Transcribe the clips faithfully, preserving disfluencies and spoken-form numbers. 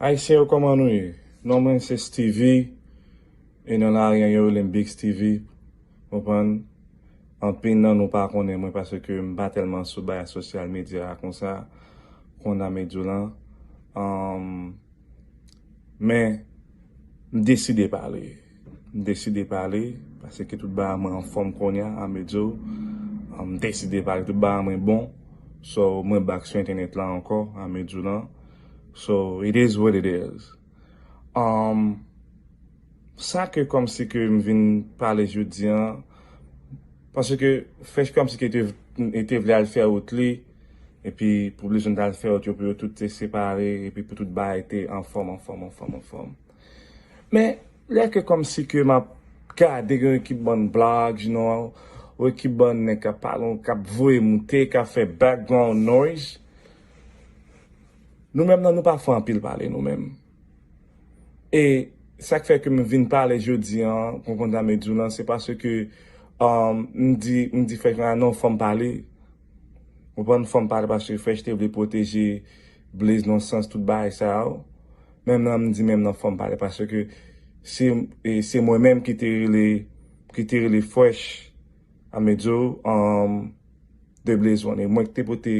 Ayisyen yo, kòman nou ye? Non mwen se Steevy, e nan lari an yo rele m Big Steevy. Konprann? Anpil nan nou pa konnen mwen paske m pa tèlman sou bay sosyal medya a konsa, konn a medyo lan. Um, men, m deside pale. M deside pale, paske tout bagay mwen anfòm kounye a, a medyo. Um, m deside pale, tout bagay mwen bon. So, mwen back sou entènèt la ankò, a medyo lan. So, it is what it is. Um, sa ke kòmsi ke m vin pale jodi an, paske Fresh kòmsi ke te, te vle al fè wout li, epi pou Blaze One t al fè wout yo, pou yo tout te separe, epi pou tout bagay te anfòm, anfòm, anfòm, anfòm. Men, lè ke kòmsi ke m ap gade gen ekip bann blag, you know, ou ekip bann nèg k ap pale, k ap voye moute, k ap fè background noise, nou menm nan nou pa fè anpil pale nou menm. E sa k fè ke m vin pale jodi an, konprann sa m di w lan, se paske, um, m di, m di Fresh, ah, non, fò m pale. Konprann, fò m pale paske Fresh te vle pwoteje Blaze nan sans tout bagay sa yo. Menm nan, m di menm nan fò m pale paske se, e, se mwen menm ki te rele, ki te rele Fresh, a medyo, um, de Blaze One. E mwen ki te pote,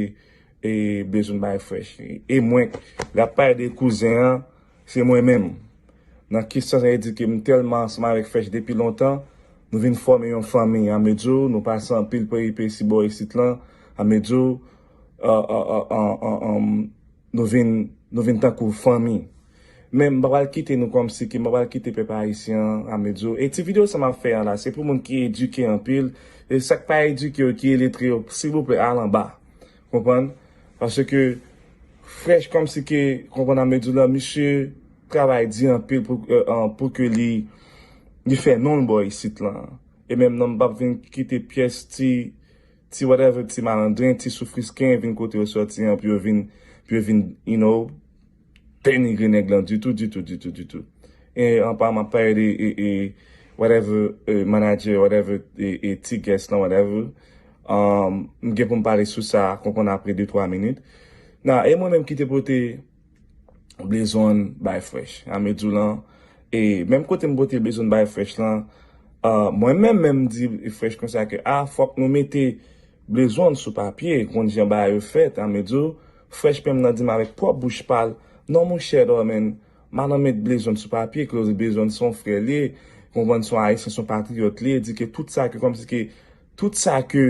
e, Blaze One bay Fresh. E, e mwen, l ap pale de kouzen an, se mwen menm. Nan ki sans, sa vle di ke m tèlman ansanm avèk Fresh depi lontan, nou vin fòme yon fanmi, a medyo, nou pase anpil peripesi bò isit lan, a medyo, uh, uh, uh, uh, uh, um, nou vin, nou vin tankou fanmi. Men m pa pral kite nou kòmsi ke, m pa pral kite pèp ayisyen an, a medyo. E ti videyo sa m ap fè an la, se pou moun ki edike anpil. E sa k pa edike yo, ki iletre yo, silvouplè, al anba. Konprann? Paske Fresh kòmsi ke, konprann, a medyo lan, misye travay di anpil pou, euh, euh, pou ke li, li fè non l bò isit lan. E menm nan m p ap vin kite pyès ti, ti whatever, ti malandren, ti soufrisken vin kote yo sòti an pou yo vin, pou yo vin, you know, denigre nèg lan ditou, ditou, ditou, ditou. E anpa m ap pale de, e, e, whatever, e, manager, whatever, e, e, ti guest lan, whatever. Um, m gen pou m pale sou sa, konprann, apre de twa minit. Nan, e mwen menm ki te pote Blaze One bay Fresh, a medyo lan. E menm kote m pote Blaze One bay Fresh lan, uh, mwen menm, menm di Fresh konsa ke, ah, fòk nou mete Blaze One sou papye, konn jan bagay yo fèt, a medyo, Fresh menm nan di m avèk pwòp bouch pa l, non, monchè, dò, men, m a nan met Blaze One sou papye, koz Blaze One se yon frè l ye, konprann, se yon ayisyen, se yon patriyòt li ye, di ke tout sa ke, kòmsi ke, tout sa ke,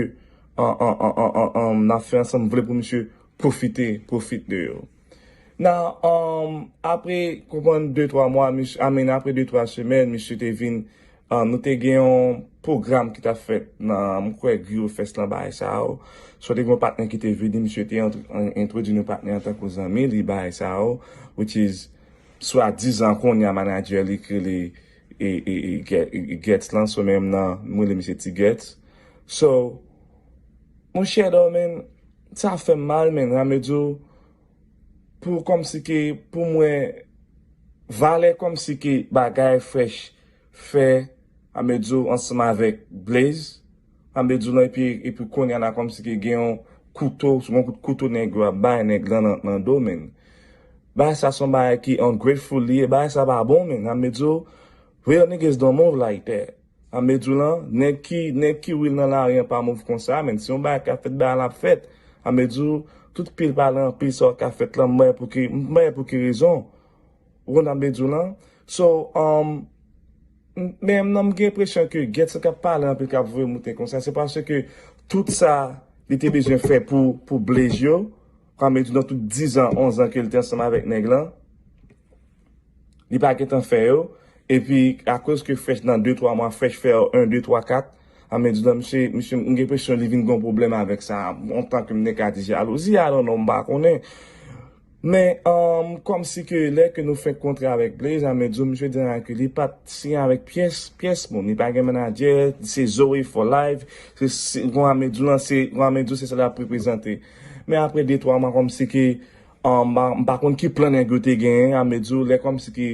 an, an, n ap fè ansanm, vle pou misye pwofite, pwofit de yo. Nan, um, apre, konprann, de twa mwa, misye, I mean, apre de twa semèn, misye te vin, um, nou te gen yon pwogram ki t ap fèt nan, m kwè, Griyo Fest lan, bagay sa yo. So, te gen yon patnè ki te vini, misye te ant-, an-, entwodui nou patnè an tankou zanmi li, bagay sa yo, which is, swadizan kounye a manager li ki rele, e, e, e, Ge-, e, Gets lan, so menm nan, m rele misye Ti Gets. So, monchè, dò, men, sa fè m mal, men, a medyo, pou kòmsi ke, pou mwen, valè kòmsi ke bagay Fresh fè, a medyo, ansanm avèk Blaze, a medyo lan, epi, epi kounye a la kòmsi ke gen yon kouto, yon kout kouto nèg yo ap bay nèg lan nan, nan do, men. Bagay sa se yon bagay ki ungrateful li ye, bagay sa pa bon, men, a medyo, real niggas don't move like that. A medyo lan, nèg ki, nèg ki real nan lari an pa move konsa, men si yon bagay ka fèt, bagay la ap fèt. A medyo, tout pil pale anpil sa w ka fèt lan, m bay pou ki, m bay pou ki rezon. Ou konn a medyo lan? So, um, m-, men nan m gen enpresyon ke Gets k ap pale anpil, k ap voye moute konsa, se paske tout sa li te bezwen fè pou, pou Blaze yo, a medyo nan tout diz an, onz an ke l te ansanm avèk nèg lan, li pa gentan fè yo. Epi, akoz ke Fresh nan de twa mwa, Fresh fè yon, de, twa, kat, a medyo lan, misye, misye, m gen enpresyon li vin gen yon pwoblèm avèk sa. Antanke m te ka di jalouzi, I don't know, m pa konnen. Men, um, kòmsi ke lè ke nou fenk kontre avèk Blaze, a medyo, misye di ke li pa t siyen avèk pyès, pyès moun. Li pa gen manager, se Zoe for life. Se, se, gon a medyo lan, se, gon a medyo se sa l ap reprezante. Men apre de twa mwa, kòmsi ke, um, m pa, m pa konn ki plan nèg yo te genyen, a medyo, lè kòmsi ke,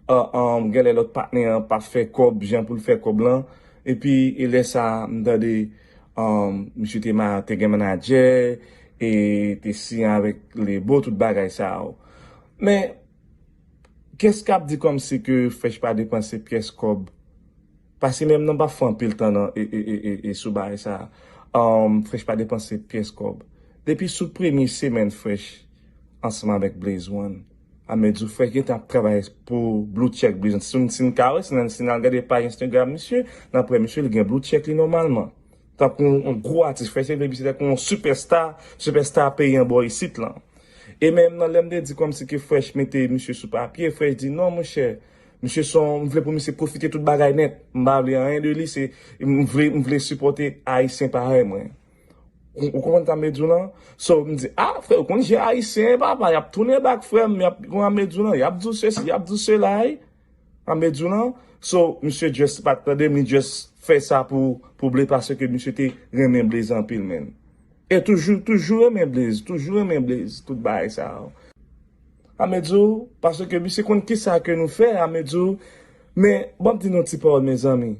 uh, um, genlè lòt patnè an pa fè kòb, jan pou l fè kòb lan. Epi, e lè sa, m tande, um, misye te ma-, te gen manager, e te siyen avèk lebo, tout bagay sa yo. Men, Kès k ap di kòmsi ke Fresh pa depanse pyès kòb? Paske menm nan pa fè anpil tan nan e, e, e, e, e sou bagay sa. Um, Fresh pa depanse pyès kòb. Depi sou premye semèn Fresh ansanm avèk Blaze One, a mèt di w Fresh gentan ap travay pou blue check Blaze One. Si n, si n ka wè, si n, si n al gade paj Instagram misye, n ap wè misye li gen blue check li nòmalman. Tankou yon, yon gwo atis, Fresh se vle misye tankou yon sipèsta, sipèsta peyi an bò isit lan. E menm nan lè m te di kòmsi ke Fresh mete misye sou papye, Fresh di non monchè, misye se yon, m vle pou misye pwofite tout bagay nèt. M pa vle anyen de li, se, m vle, m vle sipòte Ayisyen parèy mwen. Ou, ou konprann sa m vle di w lan? So, m di, ah, frè, ou konn jan Ayisyen ye, papa, y ap tounen bak, frè m, y ap, konn sa m vle di w lan, y ap di w sesi, y ap di w sela, wi. Sa m vle di w lan? So, misye just pa t tande m, li just fè sa pou, pou Blaze, paske misye te renmen Blaze anpil, menn. E toujou, toujou renmen Blaze, toujou renmen Blaze, tout bagay sa yo. Sa m vle di w, paske misye konn kisa ke nou fè, sa m vle di w. Men, ban m di nou yon ti pawòl, mezanmi.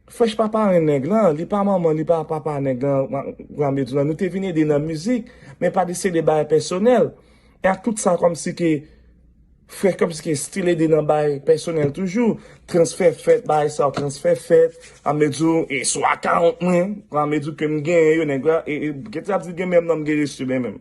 Fresh pa parenn nèg lan, li pa manman, li pa papa nèg lan, w a, w a mezon lan. Nou te vin ede nan mizik, men pa de se de bagay pèsonèl. E ak tout sa, kòmsi ke Fresh kòmsi ke still ede nan bagay pèsonèl toujou. Transfè fèt, bagay sa yo, transfè fèt. A mezon, e sou akawont mwen, a mezon ke m genyen yo, nèg la, e, e, gen sa di gen menm nan m gen resi, men menm.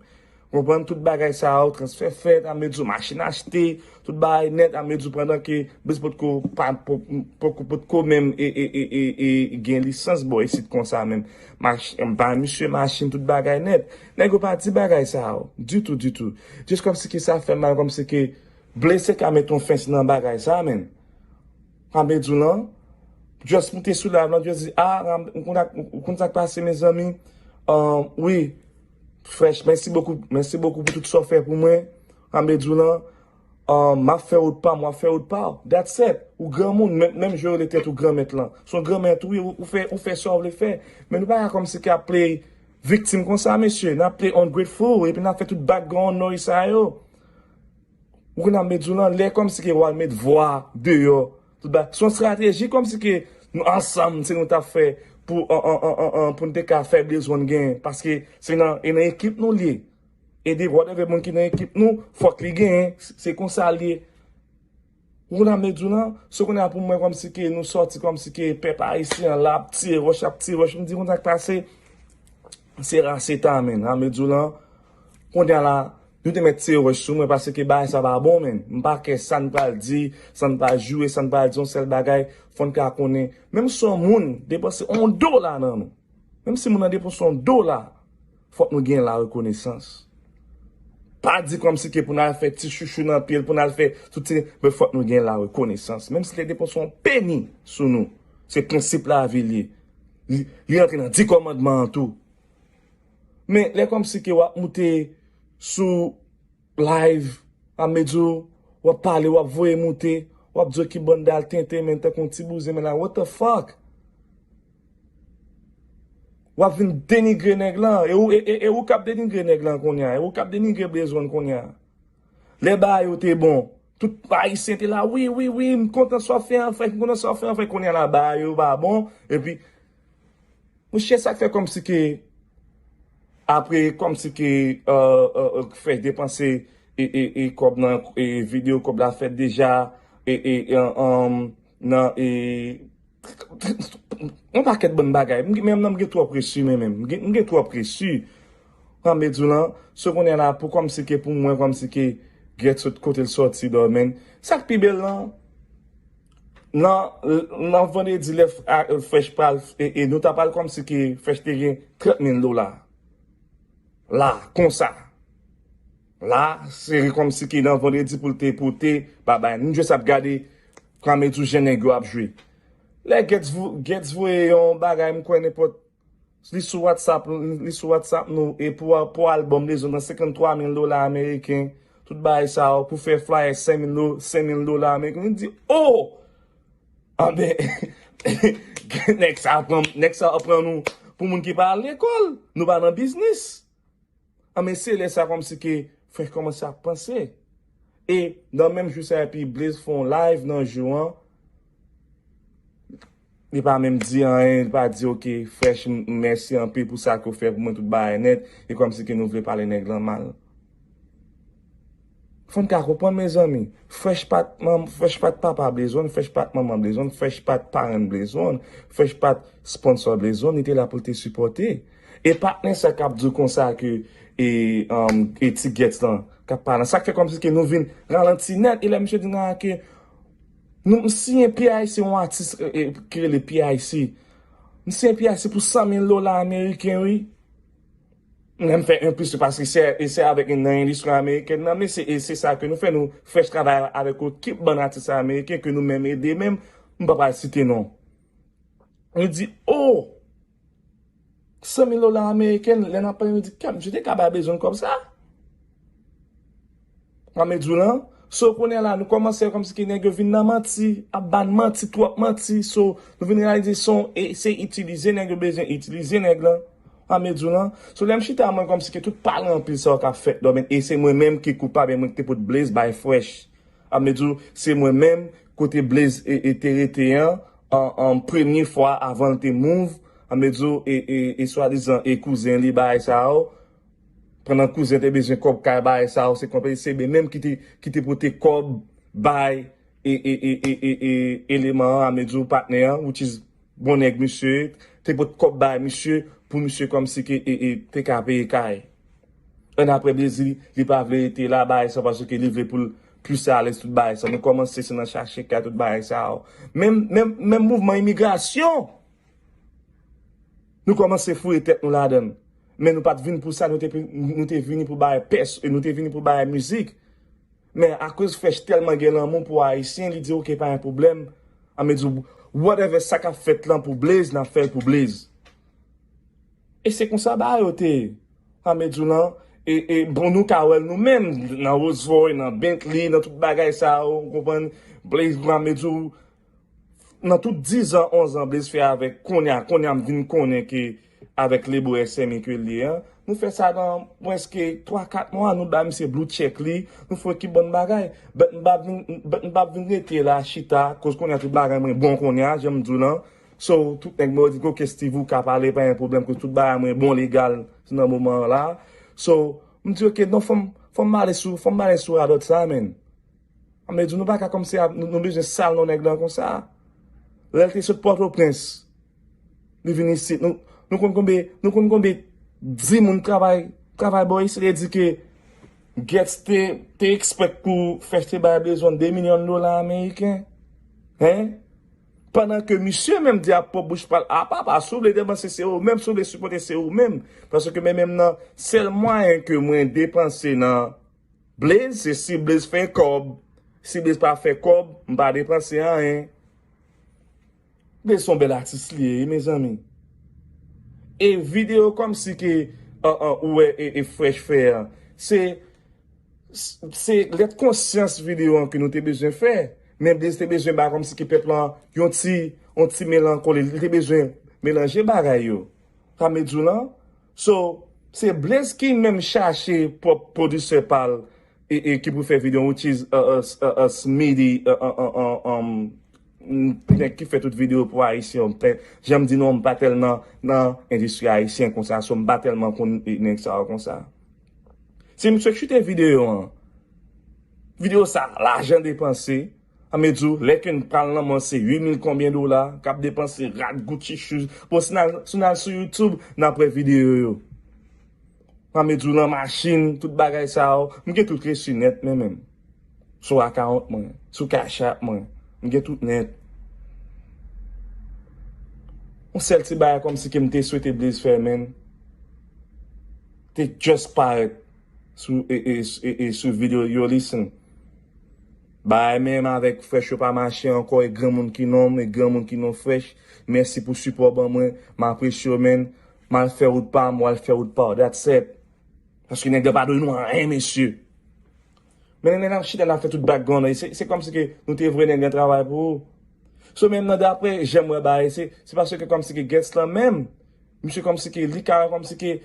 Konprann tout bagay sa yo, transfè fèt, a mezon machin achte, tout bagay nèt, a mezon pandan ke Blaze potko, pa, po-, potko, potko menm, e, e, e, e, e, gen lisans bò isit konsa menm. Mach-, bay misye machin, tout bagay nèt. Nèg yo pa di bagay sa yo, ditou, ditou. Jis kòmsi ke sa fè mal, kòmsi ke Blaze ka met yon fen nan bagay sa, menn. Sa m vle di w lan, just moute sou live lan, just di, ah, m konn sa k pase, mezanmi. Wi, Fresh, mèsi bokou, mèsi bokou pou tout sa w fè pou mwen. Sa m vle di w lan, m ap fè wout pa m, w ap fè wout pa w. That's it. Ou granmoun, menm, menm jan w rele tèt ou granmèt lan. Se yon granmèt ou ye, ou, ou fè, ou fè sa w vle fè. Men nou pa ka kòmsi ke ap play viktim konsa, mesye. N ap play ungrateful, epi n ap fè tout background noise sa yo. Ou konn sa m vle di w lan, lè kòmsi ke w al met vwa deyò, tout ba-, se yon estrateji kòmsi ke nou ansanm, se nou t ap fè pou, an, an, an, an, an, pou n te ka fè Blaze One genyen. Paske se nan, e nan ekip nou l ye. E de whatever moun ki nan ekip nou, fòk li genyen. Se konsa l ye. Ou konn sa m vle di w lan, se kounye a pou mwen kòmsi ke nou sòti kòmsi ke pèp ayisyen an la ap tire wòch, ap tire wòch. M di konn sa k pase. Se rase ta, menn. Sa m vle di w lan, kounye a la, nou te mèt tire wòch sou mwen paske bagay sa pa bon, menn. M pa kè sa n pral di, sa n pral joure, sa n pral di, yon sèl bagay, fò n ka konnen. Menm si yon moun depanse yon dola nan nou, menm si moun nan depanse yon dola, fòk nou gen la rekonesans. Pa di kòmsi ke pou n al fè ti chouchou nan pye l, pou n al fè tout ti, men fòk nou gen la rekonesans. Menm si l te depanse yon peni sou nou, se prensip lavi l ye. Li, li rantre nan di kòmandman an tou. Men lè kòmsi ke w ap moute sou live, a mezon w ap pale, w ap voye moute, w ap di ki bann dal tenten, men tankou yon ti bouzen, men la, what the fuck? W ap vin denigre nèg lan, e ou, e, e, e ou k ap denigre nèg lan kounye a, e ou k ap denigre Blaze One kounye a. Lè bagay yo te bon, tout Ayisyen te la, wi, wi, wi, m kontan sa w fè an, frè, m kontan sa w fè an, frè, kounye a la, bagay yo pa bon, epi Monchè, sa k fè kòmsi ke apre, kòmsi ke, euh, euh, euh, Fresh depanse e, e, e kòb nan e videyo, kòb la fèt deja, e, e, e, um, nan e, yon pakèt bann bagay. M, menm nan m gen twòp resi, men menm. M gen, m gen twòp resi. Sa m vle di w lan, se kounye a la, pou kòmsi ke pou mwen, kòmsi ke Gèt sot kote l sòti, dò, men. Sa k pi bèl lan, nan, nan vandredi lè f-, a, Fresh pral, e, e nou ta pral kòmsi ke Fresh te gen trant mil dola. La, konsa. La, se kòmsi ke nan vandredi pou l te pote, babay. Nou jis ap gade, kòm e di w jan nèg yo ap jwe. Lè Gèt vo-, Gèt voye yon bagay, m kwè nenpòt Li sou WhatsApp, li sou WhatsApp nou, e pou, pou albòm Blaze One nan senkanntwa mil dola ameriken, tout bagay sa yo, pou fè flyer senk mil do-, senk mil dola ameriken. Nou di, oh! Anben, nèg sa pran, nèg sa pran nou pou moun ki pa al lekòl, nou pa nan biznis. Anben, se lè sa kòmsi ke Fresh kòmanse ap panse. E nan menm jou sa, epi Blaze fè yon live nan jou an, li pa menm di anyen, li pa di, "Ok, Fresh, m-, mèsi anpil pou sa ke w fè pou mwen, tout bagay nèt," e kòmsi ke nou vle pale nèg lan mal. Moun ka konprann, mezanmi. Fresh pa t manm, Fresh pa t papa Blaze One, Fresh pa t manman Blaze One, Fresh pa t parenn Blaze One, Fresh pa t sponsor Blaze One, li te la pou l te sipòte. E patnè sa k ap di w konsa ke e, um, e ti Gets lan k ap pale. Sa k fè kòmsi ke nou vin ralanti nèt. E lè misye di nan ke nou, m siyen P I C, yon atis e, e, ki rele P I C. M siyen P I C pou san mil dola ameriken, wi. Lè m fè enplis, se paske se, e se avèk nan endistri amerikèn nan, men se, e se sa ke nou fè, nou fè travay avèk yon ekip bann atis ameriken ke nou menm ede menm, m pa pral site non. Nou di, oh, san mil dola ameriken, lè n ap pale, nou di, kèm, je te ka bay Blaze One kòb sa. An me di w lan. So, kounye a la, nou kòmanse kòmsi ke nèg yo vin nan manti, ap ban manti, twòp manti. So, nou vin reyalize se yon, e se itilize nèg yo bezwen itilize nèg lan. An me di w lan. So, lè m chita, mwen kòmsi ke tout pale anpil sa yo k ap fèt dòmen, e se mwen menm ki koupab, e mwen ki te pot Blaze bay Fresh. An me di w, se mwen menm, kote Blaze e, e te rete an, an, an premye fwa avan l te move, an me di w, e, e, e swadizan, e kouzen li bay sa yo. Pandan kouzen te bezwen kòb kay bagay sa yo, se konpè se ben menm ki te, ki te pote kòb bay e, e, e, e, e, e, eleman an, a me di w patnè an, which is bon nèg misye, te pote kòb bay misye, pou misye kòmsi ke e, e, te ka peye kay. Annapre Blaze, li pa vle rete la, bagay sa, paske li vle pou l plis alèz tout bagay sa. Nou kòmanse se nan chache kay tout bagay sa yo. Menm, menm, menm mouvman imigrasyon, nou kòmanse foure tèt nou ladan l. Men nou pa t vin pou sa, nou te, nou te vini pou bay pès, nou te vini pou bay mizik. Men akoz Fresh tèlman gen lanmou pou Ayisyen, li di, "Ok, pa gen pwoblèm." An me di, whatever sa k ap fèt lan pou Blaze, n ap fè l pou Blaze. E se konsa bagay yo te ye. An me di w lan, e, e, bon, nou ka wè l nou menm, nan Rolls Royce, nan Bentley, nan tout bagay sa yo, ou konprann? Blaze, an me di w, nan tout diz an, onz an Blaze fè avèk kounye a, kounye a m vin konnen ke avèk lebo S M E ke l ye an, nou fè sa nan mwens ke twa kat mwa, nou bay misye blue check li, nou fè ki bann bagay. But m p ap vin, but m p ap vin rete la chita, koz kounye a tout bagay mwen bon kounye a, jan m di w lan. So, tout nèg mwen yo di, "Ok, Steve, ou ka pale, pa gen pwoblèm, koz tout bagay mwen bon legal nan moman an la." So, m di, "Ok, non, fò m, fò m ale sou, fò m ale sou radòt sa, menn." An me di nou pa ka kòmsi ap, nou, nou bezwen sal non nèg lan konsa. Lè l te sot Pòtoprens, li vin isit. Nou, nou konn konbe, nou konn konbe di moun travay, travay bò isit, e di ke Gets te, te expect pou Fresh te bay Blaze One de milyon dola ameriken. Hein? Pandan ke misye menm di ak pwòp bouch pa l, a papa, si w vle depanse se ou menm, si w vle sipòte se ou menm. Paske men menm nan, sèl mwayen ke mwen depanse nan Blaze, se si Blaze fè kòb. Si Blaze pa fè kòb, m pa depanse anyen. Blaze se yon bèl atis li ye, wi, mezanmi. E videyo kòmsi ke, an, an, ou wè e, e Fresh fè an, se, se lèt konsyans videyo an ke nou te bezwen fè. Men Blaze te bezwen ba kòmsi ke pèp lan yon ti, yon ti melankoli. Li te bezwen melanje bagay yo. Sa m vle di w lan. So, se Blaze ki menm chache pwòp pwodisè pa l e, e ki pou fè videyo, which is, uh, uh, uh, uh, Smitty, uh, uh, uh, uh, um, nèg ki fè tout videyo pou Ayisyen. Jan m di nou, m pa tèlman nan endistri ayisyen konsa, so m pa tèlman konn e, nèg sa yo konsa. Se misye k chite videyo an. Videyo sa, lajan depanse. An me di w, lè ke n pral nan mòn se uit mil konbyen dola, k ap depanse rad, Gucci shoes. Bon, si n al, si n al sou YouTube, n ap wè videyo yo. An me di w, nan machin, tout bagay sa yo. M gen tout resi nèt, men menm. Sou account mwen, sou Cash App mwen. M gen tout nèt. Yon sèl ti bagay kòmsi ke m te swete Blaze fè, menn. Te just parèt sou, e, e, e, e, sou videyo, yo, listen. Bagay menm avèk Fresh yo pa mache ankò, e granmoun ki nonm, e granmoun ki non Fresh. Mèsi pou sipò w ban mwen, m apresye w, menn. M al fè wout pa m, w al fè wout pa w. That's it. Paske nèg la pa dwe nou anyen, mesye. Men lè n ap chita, n ap fè tout background la, se, se kòmsi ke nou te voye nèg lan travay pou ou. So, menm nan dapre jan m wè bagay, se, se paske kòmsi ke Gets lan menm, misye kòmsi ke li ka, kòmsi ke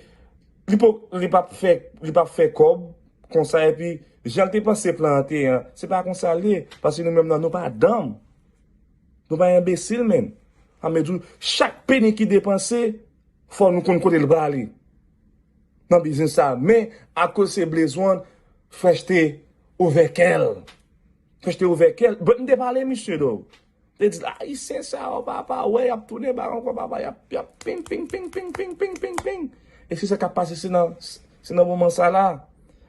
li po, li p ap fè, li p ap fè kòb konsa, epi jan l te panse plan an te ye an, se pa konsa l ye, paske nou menm nan, nou pa danm. Nou pa enbesil, menn. Sa vle di, chak peni ki depanse, fò nou konn kote l prale nan biznis sa. Men, akoz se Blaze One, Fresh te Ouvè kè l. French te ouvè kè l. But m te pale misye, though. Te di l, Ayisyen sa yo, papa, wè, y ap tounen bal ankò, papa, y ap, y ap ping, ping, ping. E se sa k ap pase, se nan, se nan moman sa la.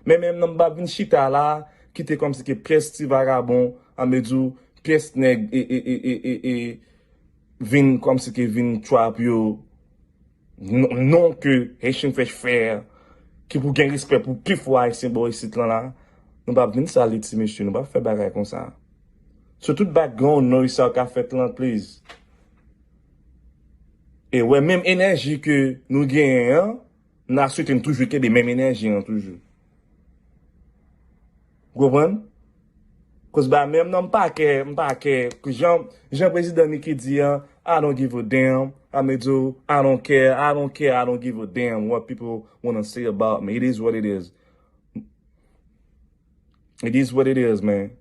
Men menm nan m pa vin chita la, kite kòmsi ke pyès ti vagabon, an me di w, pyès nèg, e, e, e, e, e, e, vin kòmsi ke vin trap yo, non, non ke Haitian Fresh fè, ki pou gen respè pou pifò Ayisyen bò isit lan la, nou p ap vin sal li ti mesye, nou p ap fè bagay konsa. So tout background noise sa yo ka fèt lan, please. E wè menm enèji ke nou genyen an, n a swete n toujou kenbe menm enèji an toujou. Ou konprann? Koz ba menm nan m pa kè, m pa kè. Jan, jan prezidan Mickey di an, I don't give a damn. I may do, I don't care, I don't care, I don't give a damn what people wanna say about me. It is what it is. It is what it is, man.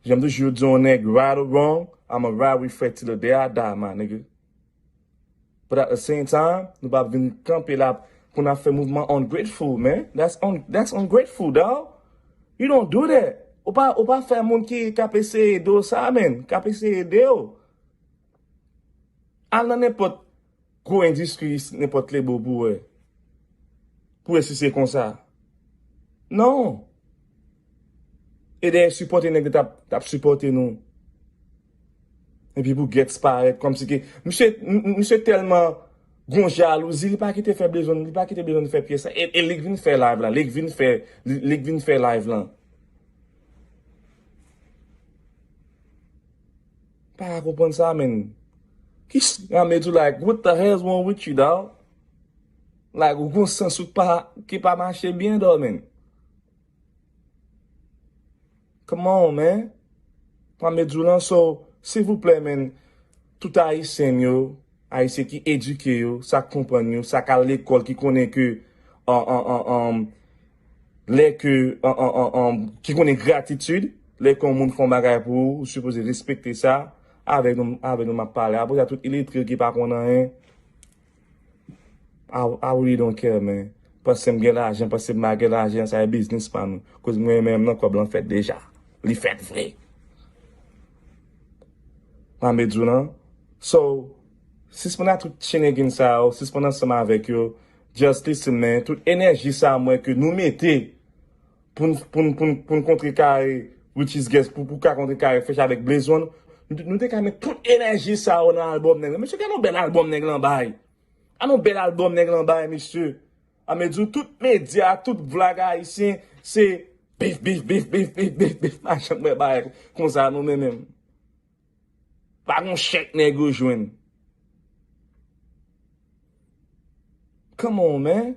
Jan m toujou di yon nèg right or wrong, I'ma ride with Fred till the day I die, my nigga. But at the same time, nou pa vin kanpe la pou n ap fè mouvman ungrateful, man. That's, un, that's ungrateful, dawg. You don't do that. Ou pa, ou pa fè moun ki, k ap eseye ede w sa, man. K ap eseye ede w. Al nan nenpòt gwo endistri isit, nenpòt lebo pou wè. Pou wè si se konsa. Non. E dèyè sipòte nèg yo t ap, t ap sipòte nou. Epi pou Gets parèt kòmsi ke misye, m, m, misye tèlman gon jalouzi, li pa kite fè bezwen, li pa kite bezwen fè pyès sa. E, e li k vin fè live lan, li k vin fè, li, li k vin fè live lan. Pa ka konprann sa, man. Ki s-, I may do like, what the hell is wrong with you, dawg? Like, ou gon sans ou pa, ki pa mache byen, dawg, man. Come on, man. Mwen me di w lan, so, silvouplè, man, tout Ayisyen m yo, Ayisyen ki edike yo, sa k konprann yo, sa k al lekòl, ki konnen ke, an, an, an, an, lè ke, an, an, an, an, ki konnen gratitid, lè ke yon moun fè yon bagay pou ou, ou sipoze respekte sa, avèk nou, avèk nou m ap pale. Apre sa, tout iletre yo ki pa konn anyen, I, I really don't care, man. Panse m gen lajan, panse m pa gen lajan, sa e biznis pa nou. Koz mwen menm nan kòb lan fèt deja. Li fèt vre. Mwen me di w lan. So, sispann ak tout shenanigans sa yo, sispann ansanm avèk yo. Just listen, man. Tout enèji sa mwen ke nou mete pou n, pou n, pou n, pou n kontrekare Richie's Guest, pou, pou ka kontrekare Fresh avèk Blaze One, nou, nou te ka met tout enèji sa yo nan albòm nèg lan. Mesye, gade yon bèl albòm nèg lan bay. Gade yon bèl albòm nèg lan bay, mesye. A me di w, tout medya, tout vlog ayisyen, se bif, bif, bif, bif, bif, bif, bif, pa janm wè bagay konsa non, men menm. Pa gon chèk nèg yo jwenn. Come on, man.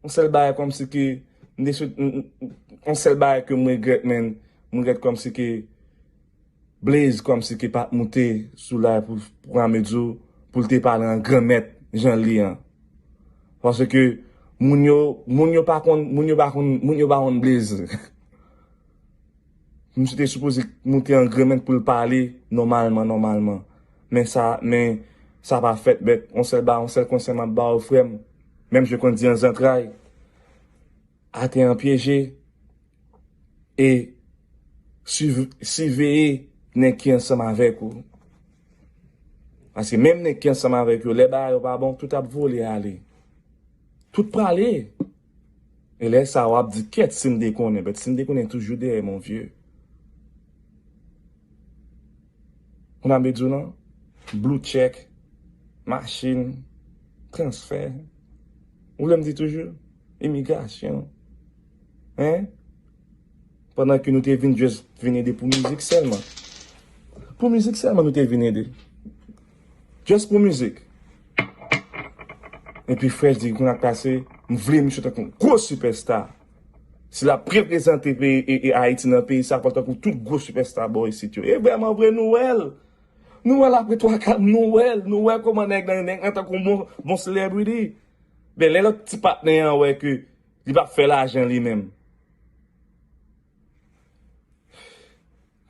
Yon sèl bagay kòmsi ke, m te swete, m, m, yon sèl bagay ke m regrèt, man. M regrèt kòmsi ke Blaze kòmsi ke pa t moute sou live pou, pou Amedyo, pou l te pale an granmèt jan l ye an. Paske moun yo, moun yo pa konn, moun yo pa konn, moun yo pa konn Blaze. Misye te sipoze moute an granmèt pou l pale nòmalman, nòmalman. Men sa, men sa pa fèt, bèt. Yon sèl ba, yon sèl konsèy m ap ba w, frè m. Menm jan konn di an zantray. Atè an pyeje. E siv-, siveye nèg ki ansanm avèk ou. Paske menm nèg ki ansanm avèk yo, lè bagay yo pa bon, tout ap vole ale. Tout prale. E lè sa a, w ap di, kèt, si m te konnen. Bèt, si m te konnen, toujou dèyè, mon vieux. Konn Amedyo lan, blue check, machin, transfè. Ou vle m di toujou? Imigrasyon. Hein? Pandan ke nou te vin just vin ede pou mizik sèlman. Pou mizik sèlman nou te vin ede. Just pou mizik. Epi Fresh di, kounye a k pase, m vle misye tankou yon gwo sipèsta. Si l ap reprezante peyi, e, e Ayiti nan peyi sa, fò l tankou tout gwo sipèsta bò isit yo. E vrèman vre, nou wè l. Nou wè l apre twa, kat, nou wè l. Nou wè kòman nèg lan, nèg lan tankou yon bon, bon celebrity. Men lè lòt ti patnè an wè ke li p ap fè lajan li menm.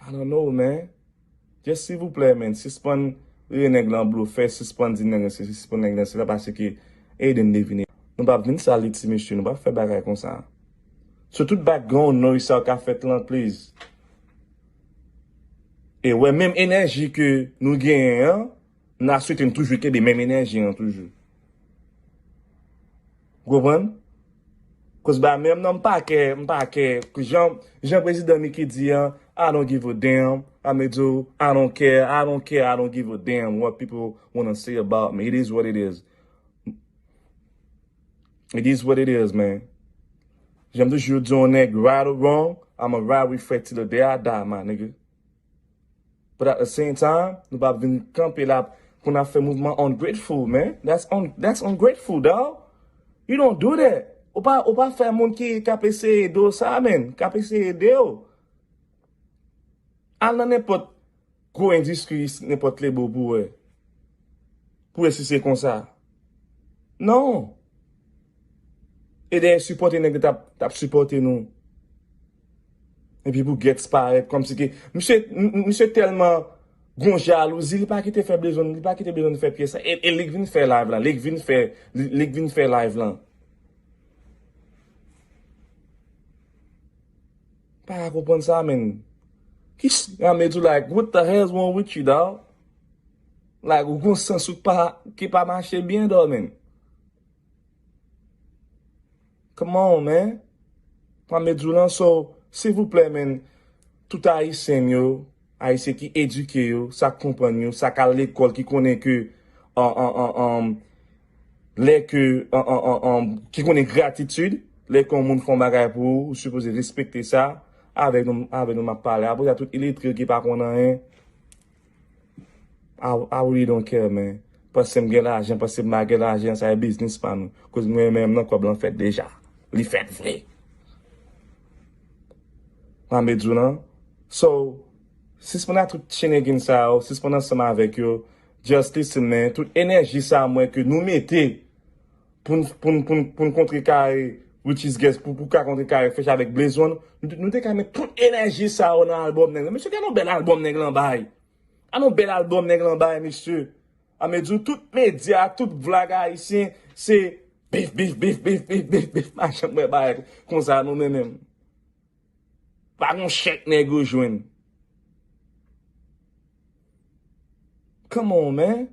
I don't know, man. Just silvouplè, man, sispann rele nèg lan blofè, sispann di nèg lan se, sispann nèg lan se la, paske ede n devine. Nou p ap vin sal li ti mesye, nou p ap fè bagay konsa. So tout background noise sa yo ka fèt lan, please. E wè, menm enèji ke nou genyen an, n a swete n toujou kenbe menm enèji an toujou. Ou konprann? Koz ba menm nan, m pa kè, m pa kè, jan, jan prezidan Mickey di an, I don't give a damn. Amedyo, I don't care, I don't care, I don't give a damn what people wanna say about me. It is what it is. It is what it is, man. Jan m toujou di yon nèg, right or wrong, I'ma ride with Fred till the day I die, my nigga. But at the same time, nou pa vin kanpe la pou n ap fè mouvman ungrateful, man. That's un, that's ungrateful, dawg. You don't do that. Ou pa, ou pa fè moun ki, k ap eseye ede w sa, man. K ap eseye ede w. Al nan nenpòt gwo endistri isit, nenpòt lebo pou wè. Pou wè si se konsa. Non. E dèyè sipòte nèg yo t ap, t ap sipòte nou. Epi pou Gets parèt kòmsi ke misye, m- m- misye tèlman gon jalouzi, li pa kite fè bezwen, li pa kite bezwen fè pyès sa. E, e li k vin fè live lan, li k vin fè, li, li k vin fè live lan. Pa ka konprann sa, men. Kis, Amedyo, like, what the hell is wrong with you, dawg? Like, ou gon sans ou pa, ki pa mache byen, dawg, men. Come on, man. Amedyo lan, so, silvouplè, men, tout Ayisyen m yo, Ayisyen ki edike yo, sa k konprann yo, sa k al lekòl, ki konnen ke, an, an, an, an, lè ke, an, an, an, an, ki konnen gratitid, lè ke yon moun fè yon bagay pou ou, ou sipoze respekte sa, avèk nou, avèk nou m ap pale. Apre sa, tout iletre yo ki pa konn anyen, I, I really don't care, man. Panse m gen lajan, panse m pa gen lajan, sa e biznis pa nou. Koz mwen menm nan kòb lan fèt deja. Li fèt vre. Amedyo lan. So, sispann ak tout shenanigans sa yo, sispann ansanm avèk yo. Just listen, man. Tout enèji sa mwen ke nou mete pou n, pou n, pou n, pou n kontrekare Richie's Guest, pou, pou ka kontrekare Fresh avèk Blaze One, nou, nou te ka met tout enèji sa yo nan albòm nèg lan. Mesye, gade yon bèl albòm nèg lan bay. Gade yon bèl albòm nèg lan bay, mesye. Amedyo, tout medya, tout vlog ayisyen, se bif, bif, bif, bif, bif, bif, bif. Pa janm wè bagay konsa non, men menm. Pa gon chèk nèg yo jwenn. Come on, man.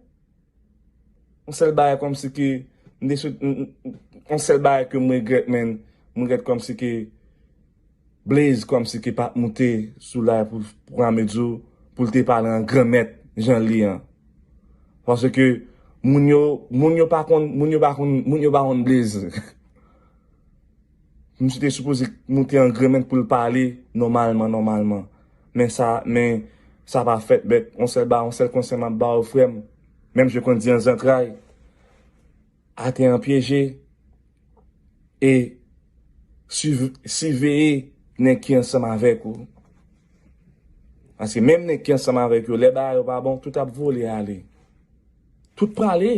Yon sèl bagay kòmsi ke m te sot, m- m- yon sèl bagay ke m regrèt, man. M regrèt kòmsi ke Blaze kòmsi ke pa t moute sou live pou, pou Amedyo, pou l te pale an granmèt jan l ye an. Paske moun yo, moun yo pa konn, moun yo pa konn, moun yo pa konn Blaze. Misye te sipoze moute an granmèt pou l pale nòmalman, nòmalman. Men sa, men sa pa fèt, bèt. Yon sèl ba, yon sèl konsèy m ap ba w, frè m. Menm jan konn di an zantray, atè an pyeje, e siv- siveye nèg ki ansanm avèk ou. Paske menm nèg ki ansanm avèk yo, lè bagay yo pa bon, tout ap vole ale. Tout prale.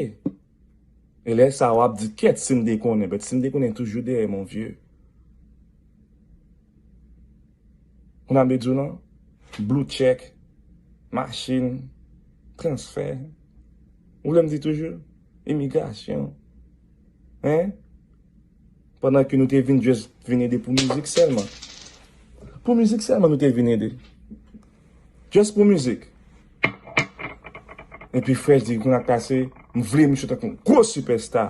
E lè sa a, w ap di, kèt, si m te konnen. But si m te konnen, toujou dèyè, mon vieux. Konn Amedyo lan, blue check, machin, transfè. Ou vle m di toujou? Imigrasyon. Hein? Pandan ke nou te vin just vin ede pou mizik sèlman. Pou mizik sèlman nou te vin ede. Just pou mizik. Epi Fresh di, kounye a k pase, m vle misye tankou yon gwo sipèsta.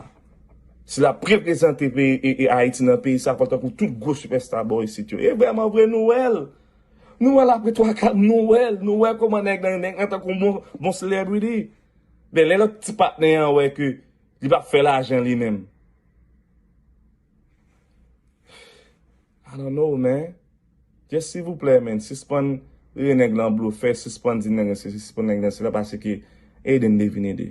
Si l ap reprezante peyi, e, e Ayiti nan peyi sa, fò l tankou tout gwo sipèsta bò isit yo. E vrèman vre, nou wè l. Nou wè l apre twa, kat, nou wè l. Nou wè kòman nèg lan, nèg lan tankou yon bon, bon celebrity. Men lè lòt ti patnè an wè ke li p ap fè lajan li menm. I don't know, man. Just silvouplè, man, sispann rele nèg lan blofè, sispann di nèg lan sesi, sispann nèg lan sela, paske ede n te vin ede.